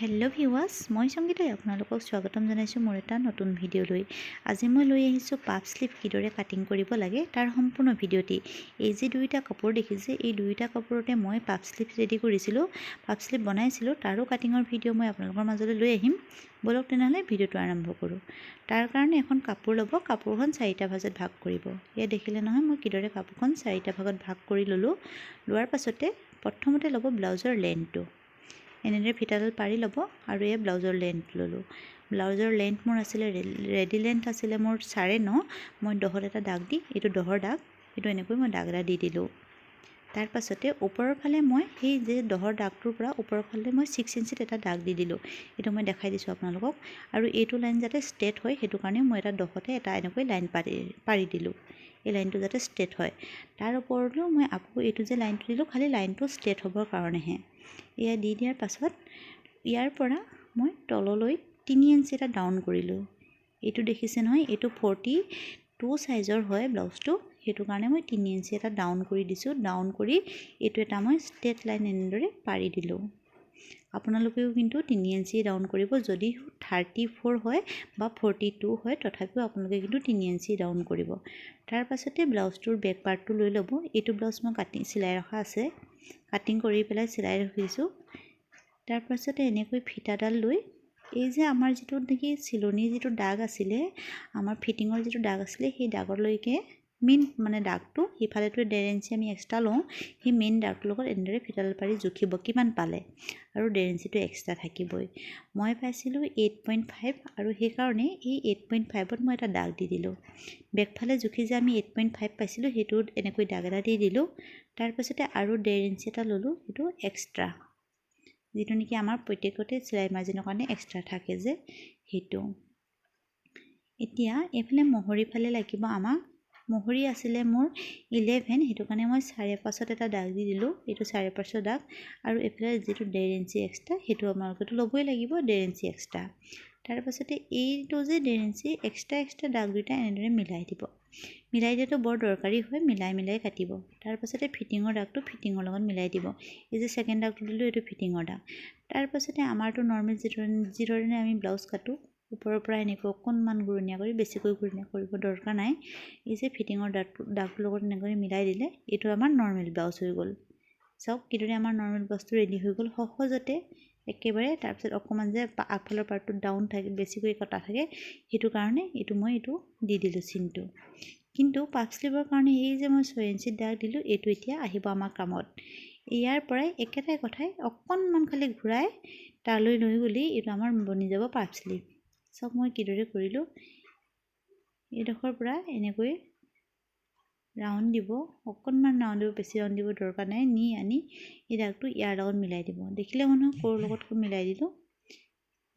Hello' viewers, মই সংগীতাই আপোনালোকক স্বাগতম জনাইছোঁ মোৰ এটা নতুন ভিডিঅ'লৈ। আজি মই লৈ আহিছোঁ পাফ শ্লিভ কিদৰে কাটিং কৰিব লাগে তাৰ সম্পূৰ্ণ ভিডিঅ'টি। এই যে দুয়োটা কাপোৰ দেখিছে, এই দুয়োটা কাপোৰতে মই পাফ শ্লিভ ৰেডি কৰিছিলোঁ, পাফ শ্লিভ বনাইছিলোঁ। তাৰো কাটিঙৰ ভিডিঅ' মই আপোনালোকৰ মাজলৈ লৈ আহিম। ব'লক তেনেহ'লে ভিডিঅ'টো আৰম্ভ কৰোঁ। তাৰ কাৰণে এখন কাপোৰ ল'ব। কাপোৰখন চাৰিটা ভাজত ভাগ কৰিব। এয়া দেখিলে নহয়, মই কিদৰে কাপোৰখন চাৰিটা ভাগত ভাগ কৰি ল'লোঁ। লোৱাৰ পাছতে প্ৰথমতে ল'ব ব্লাউজৰ লেন্থটো। এনেদৰে ফিটাডাল পাৰি ল'ব আৰু এই ব্লাউজৰ লেন্থ ল'লোঁ। ব্লাউজৰ লেন্থ মোৰ আছিলে, ৰেডি লেন্থ আছিলে মোৰ 9.5। মই 10ত এটা দাগ দি, এইটো 10ৰ দাগ, এইটো এনেকৈ মই দাগ এটা দি দিলোঁ। তাৰ পাছতে ওপৰৰ ফালে মই সেই যে 10ৰ দাগটোৰ পৰা ওপৰৰ ফালে মই 6 ইঞ্চিত এটা দাগ দি দিলোঁ। এইটো মই দেখাই দিছোঁ আপোনালোকক। আৰু এইটো লাইন যাতে ষ্ট্ৰেট হয়, সেইটো কাৰণে মই এটা 10তে এটা এনেকৈ লাইন পাৰি পাৰি দিলোঁ, এই লাইনটো যাতে ষ্ট্ৰেট হয়। তাৰ ওপৰলৈও মই আকৌ এইটো যে লাইনটো দিলোঁ, খালি লাইনটো ষ্ট্ৰেট হ'বৰ কাৰণেহে। এয়া দি দিয়াৰ পাছত ইয়াৰ পৰা মই তললৈ 3 ইঞ্চি এটা ডাউন কৰিলোঁ। এইটো দেখিছে নহয়, এইটো 42 চাইজৰ হয় ব্লাউজটো। সেইটো কাৰণে মই 3 ইঞ্চি এটা ডাউন কৰি দিছোঁ। ডাউন কৰি এইটো এটা মই ষ্ট্ৰেট লাইন এনেদৰে পাৰি দিলোঁ। আপোনালোকেও কিন্তু 3 ইঞ্চি ডাউন কৰিব। যদি 34 হয় বা 42 হয়, তথাপিও আপোনালোকে কিন্তু 3 ইঞ্চি ডাউন কৰিব। তাৰ পাছতে ব্লাউজটোৰ বেক পাৰ্টটো লৈ ল'ব। এইটো ব্লাউজ মই কাটিং চিলাই ৰখা আছে, কাটিং কৰি পেলাই চিলাই ৰাখিছোঁ। তাৰপাছতে এনেকৈ ফিটাডাল লৈ এই যে আমাৰ যিটো নেকি চিলনিৰ যিটো দাগ আছিলে, আমাৰ ফিটিঙৰ যিটো দাগ আছিলে, সেই দাগলৈকে মেইন মানে দাগটো সিফালেতো 1.5 ইঞ্চি আমি এক্সট্ৰা লওঁ, সেই মেইন দাগটোৰ লগত এনেদৰে ফিটাডাল পাৰি জুখিব কিমান পালে আৰু 1.5 ইঞ্চিটো এক্সট্ৰা থাকিবই। মই পাইছিলোঁ 8.5 আৰু সেইকাৰণে এই 8.5ত মই এটা দাগ দি দিলোঁ। বেকফালে জুখি যে আমি 8.5 পাইছিলোঁ, সেইটোত এনেকৈ দাগ এটা দি দিলোঁ। তাৰপাছতে আৰু 1.5 ইঞ্চি এটা ল'লোঁ, সেইটো এক্সট্ৰা, যিটো নেকি আমাৰ প্ৰত্যেকতে চিলাই মাৰ্জিনৰ কাৰণে এক্সট্ৰা থাকে যে সেইটো। এতিয়া এইফালে মহৰি ফালে লাগিব আমাক। মহৰি আছিলে মোৰ 11, সেইটো কাৰণে মই 5.5ত এটা দাগ দি দিলোঁ। এইটো 5.5ৰ দাগ। আৰু এইফালে যিটো 1.5 ইঞ্চি এক্সট্ৰা, সেইটো আপোনালোকেতো ল'বই লাগিব 1.5 ইঞ্চি এক্সট্ৰা। তাৰপাছতে এইটো যে 1.5 ইঞ্চি এক্সট্ৰা এক্সট্ৰা দাগ দুটা এনেদৰে মিলাই দিব। মিলাই দিয়াটো বৰ দৰকাৰী হয়, মিলাই মিলাই কাটিব। তাৰপাছতে ফিটিঙৰ দাগটো ফিটিঙৰ লগত মিলাই দিব। এই যে ছেকেণ্ড দাগটো দিলোঁ, এইটো ফিটিঙৰ দাগ। তাৰপাছতে আমাৰটো নৰ্মেল যিধৰণে আমি ব্লাউজ কাটোঁ, ওপৰৰ পৰা এনেকৈ অকণমান ঘূৰণীয়া কৰি, বেছিকৈ ঘূৰণীয়া কৰিব দৰকাৰ নাই, এই যে ফিটিঙৰ দাগটোৰ লগত এনেকৈ মিলাই দিলে এইটো আমাৰ নৰ্মেল ব্লাউজ হৈ গ'ল। চাওক কিদৰে আমাৰ নৰ্মেল ব্লাউজটো ৰেডি হৈ গ'ল সহজতে একেবাৰে। তাৰপিছত অকণমান যে আগফালৰ পাৰ্টটো ডাউন থাকে, বেছিকৈ কটা থাকে, সেইটো কাৰণে এইটো মই এইটো দি দিলোঁ চিনটো। কিন্তু পাফ শ্লিভৰ কাৰণে এই যে মই 6 ইঞ্চিত দাগ দিলোঁ, এইটো এতিয়া আহিব আমাৰ কামত। ইয়াৰ পৰাই একেটাই কথাই, অকণমান খালি ঘূৰাই তালৈ লৈ গ'লেই এইটো আমাৰ বনি যাব পাফ শ্লিভ। চাওক মই কিদৰে কৰিলোঁ। এইডোখৰ পৰা এনেকৈ ৰাউণ্ড দিব, অকণমান ৰাউণ্ড দিব, বেছি ৰাউণ্ড দিব দৰকাৰ নাই। নি আনি এই দাগটো ইয়াৰ লগত মিলাই দিব। দেখিলে মানুহ ক'ৰ লগত মিলাই দিলোঁ।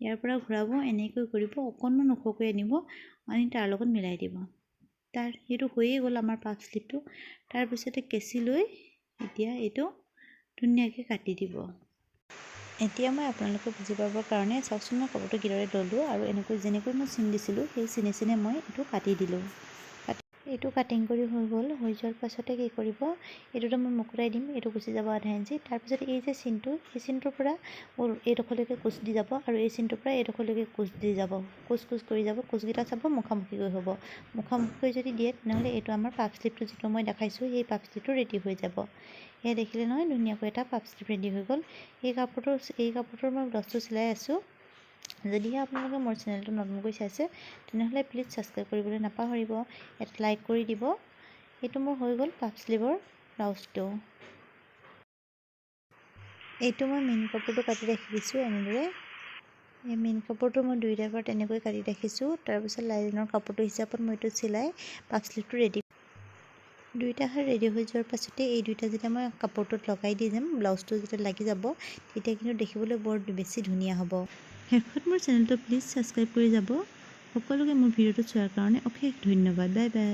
ইয়াৰ পৰা ঘূৰাব, এনেকৈ কৰিব, অকণমান ওখকৈ আনিব, আনি তাৰ লগত মিলাই দিব। তাৰ সেইটো হৈয়ে গ'ল আমাৰ পাফ শ্লিভটো। তাৰপিছতে কেঁচি লৈ এতিয়া এইটো ধুনীয়াকৈ কাটি দিব। এতিয়া মই আপোনালোকে বুজি পাবৰ কাৰণে চাওকচোন, মই কাপোৰটো কিদৰে ল'লোঁ আৰু এনেকৈ যেনেকৈ মই চিন দিছিলোঁ, সেই চিনে চিনে মই এইটো কাটি দিলোঁ। এইটো কাটিং কৰি হৈ গ'ল। হৈ যোৱাৰ পাছতে কি কৰিব? এইটোতো মই মুকুটাই দিম, এইটো গুচি যাব আধা ইঞ্চি। তাৰপিছত এই যে চিনটো, সেই চিনটোৰ পৰা এইডোখৰলৈকে কোচ দি যাব আৰু এই চিনটোৰ পৰা এইডোখৰলৈকে কোচ দি যাব, কোচ কোচ কৰি যাব। কোচকেইটা চাব মুখামুখিকৈ হ'ব। মুখামুখিকৈ যদি দিয়ে, তেনেহ'লে এইটো আমাৰ পাফ শ্লিভটো যিটো মই দেখাইছোঁ, সেই পাফ শ্লিভটো ৰেডি হৈ যাব। এয়া দেখিলে নহয়, ধুনীয়াকৈ এটা পাফ শ্লিভ ৰেডি হৈ গ'ল। এই কাপোৰটোৰ মই ব্লাউজটো চিলাই আছোঁ। যদিহে আপোনালোকে মোৰ চেনেলটো নতুনকৈ চাইছে, তেনেহ'লে প্লিজ ছাবস্ক্ৰাইব কৰিবলৈ নাপাহৰিব, এটা লাইক কৰি দিব। এইটো মোৰ হৈ গ'ল পাফ শ্লিভৰ ব্লাউজটো। এইটো মই মেইন কাপোৰটো কাটি ৰাখি দিছোঁ এনেদৰে। এই মেইন কাপোৰটো মই দুয়োটা পাৰ্ট এনেকৈ কাটি ৰাখিছোঁ। তাৰপিছত লাইনৰ কাপোৰটো হিচাপত মই এইটো চিলাই পাফ শ্লিভটো ৰেডি। দুয়োটা হাত ৰেডি হৈ যোৱাৰ পাছতে এই দুইটা যেতিয়া মই কাপোৰটোত লগাই দি যাম, ব্লাউজটো যেতিয়া লাগি যাব, তেতিয়া কিন্তু দেখিবলৈ বৰ বেছি ধুনীয়া হ'ব। শেষত মোৰ চেনেলটো প্লিজ ছাবস্ক্ৰাইব কৰি যাব। সকলোকে মোৰ ভিডিঅ'টো চোৱাৰ কাৰণে অশেষ ধন্যবাদ। Bye bye.